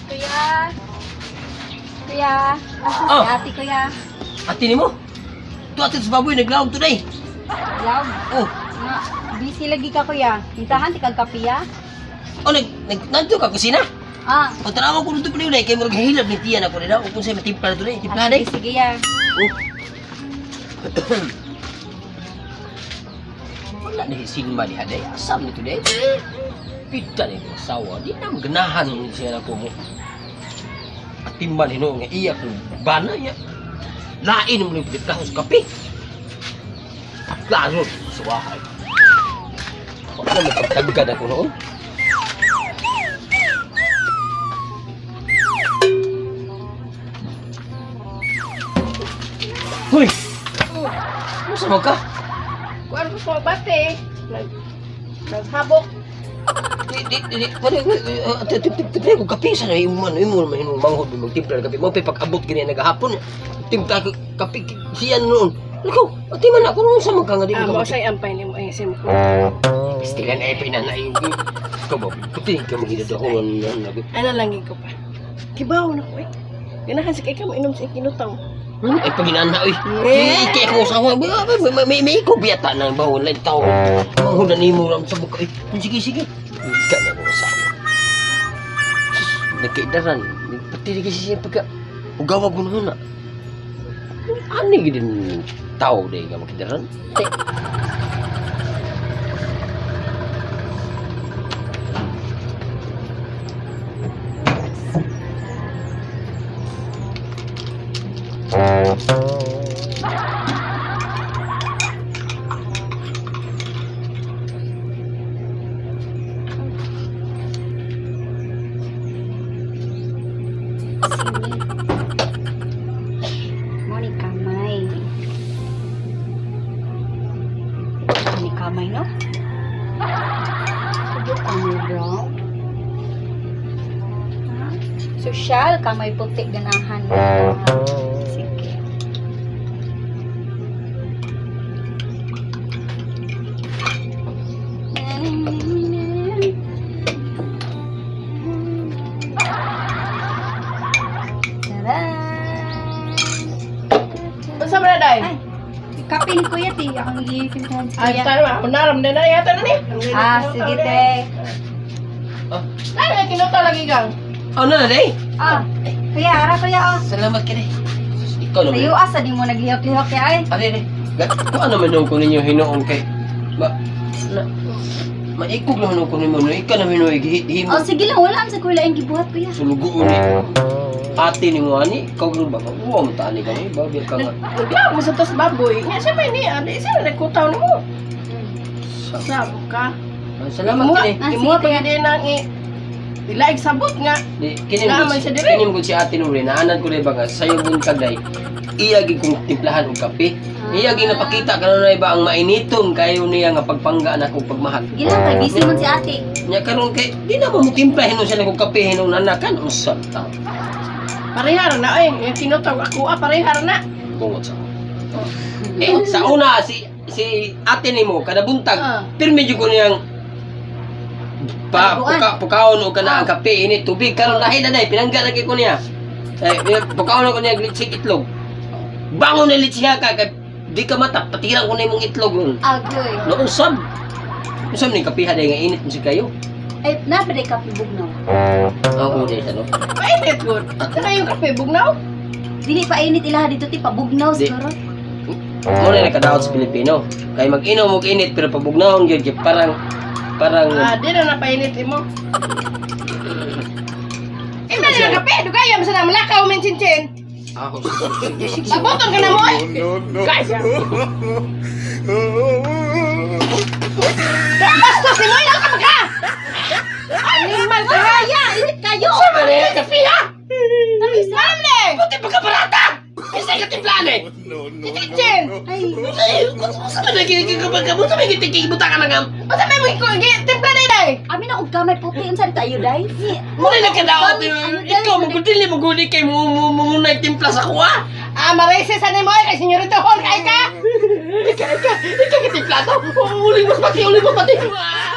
Kuya. Kuya. Asa si Oh. ate, kuya? Ate nimo? Tu ate sa baboy naglaog today. Love. Oh, Nga, busy lagi ka, kuya. Hintahan, ti kag kape, ah. oh nag nag nandito ka kusina. Ah, O tanawa ko dito pa kay murag hilab ni tiyan ako nila. Kung sa'yo matimpla na today, timpla ah, na sige, sige, ya. Oh. Wala na silma ni haday. Asam ni today. Pita ni ko asawa. Di na ganahan ni siya na ko mo. Atimban hino nga iya ko bana niya. Lain mo ni pagkahos kape. Klaro, suwahay. Wala mo pagtagad ako noon. Hoy! Ano sa ka? Kuan ko sa bate. Naghabok. Di, di, di, di, pare, timpla ko kape sa na imo man, imo man imo manghod mo magtimpla ng kape. Mo pay pag-abot gini nagahapon. Timpla ko kape siya noon. Ikaw, ati man ako noon sa magka nga di Ah, ka mo mag- say ampay nimo ay sim ko. Pastilan ay pa na yung ikaw ba? Puti ka magidadahon na. Ana lang gid ko pa. Kibaw na ko eh. Ganahan sa kay ka mo inom sa kinutaw. Ay paginana oy. Eh. Kay ako usawa, may ikaw biyata na ba wala tao. Manghod na nimo lang sa buka. Sige sige. Ka na ko usawa. Nagkaidaran, pati di kasi siya pagka ugawa ko na. Ani gid tao day ka makidaran. Te. Sige. Mo ni kamay. Ni kamay, no? Sige, kamay brown. Ha? Social, kamay puti, ganahan. Sige. Tara! Unsa man na day? Ay, kape ni Kuya, ti. Akong gitimplahan si Ay, Kuya. tayo ba? Unaram na na yata na ni. Ah, sige, te. Ay, nga kinutaw lagi kang. Oh, na na day. Ah, kuya, ara kuya, oh. Salamat ka day. Ikaw naman. Sayo asa di mo naglihok-lihok ya ay. Ate day. Kuan naman nung ko ninyo hinuon kay ma na maikog naman nung ko ninyo no ikaw naman nung himo Oh, sige lang, wala sa kuya ang gibuhat kuya. sulugoon ni ate ni mo ani ikaw rin ba uwa mo taani ka ni babi ka nga Naglaw mo sa tas baboy. Nga siya pa ni, adi siya nagkutaw nimo. Sabo ka. Ah, salamat kini Ah, sige, Imuha pa kuya. gid nang i Ilaig sabot nga. di kini Naaman siya diri. kini mo si ate no rin naanan ko rin ba nga sayo buntag day iya gid kong timplahan og kape iya gid napakita karon ba ang mainiton kayo niya nga pagpangga na akong pagmahal. Sige lang, kay busy man si ate. Nya karon kay di na mo timpla hinon siya kog kape hinon anakan unsa ta Parehara na eh. Yung kinutaw ako ah, parehara na. bungot sa ako. Eh, sa una si si ate nimo kada buntag Ah. pirmi jud ko niyang pa Taguan. puka, pukaon og kana ang kape init tubig karon lahi na day pinangga lagi ko niya. Eh, pukaon ko niya litsik itlog. Bangon na litsiha ka kay di ka mata patiran ko na imong itlog ron. Agoy. No usab. Usab ning kapiha day nga init mo si kayo. Ay, na ba day kape bugnaw? Oo, day sa no. Painit gud. Saka yung kape bugnaw. Dili pa init ilaha dito ti pabugnaw Di. siguro. Mo na nakadaot sa Pilipino. Kay mag-inom og init pero pabugnawon gyud kay parang parang Ah, di na napainit imo. Imo na yung kape, dugaya mo sa na malakaw min chinchin. Ako. Paboton ka na mo eh. No, no. Guys. Bastos ni mo ina ka magka. Animal ka ha. Kuya, init kayo. Sama na yung kape ha? Ma'am ne. Puti pagkabarata! Isa ka timplahan eh! No, no, Chinchin. Ay, Sa man nagiging kapag ka mo, sa may gitigig buta ka na nga. Unsa may mo timpla na day? Ay. Amin na og kamay puti unsa ni tayo day? Muna na kadaot. Ano, day? Ikaw mo dili mo guni kay mo mo mo na timpla sa kuha. Ah, marese sa nimo ay kay senyorito hall kay ka. Ikaw ikaw ikaw katimpla to. Uli mas pati, uli mas pati. Ah!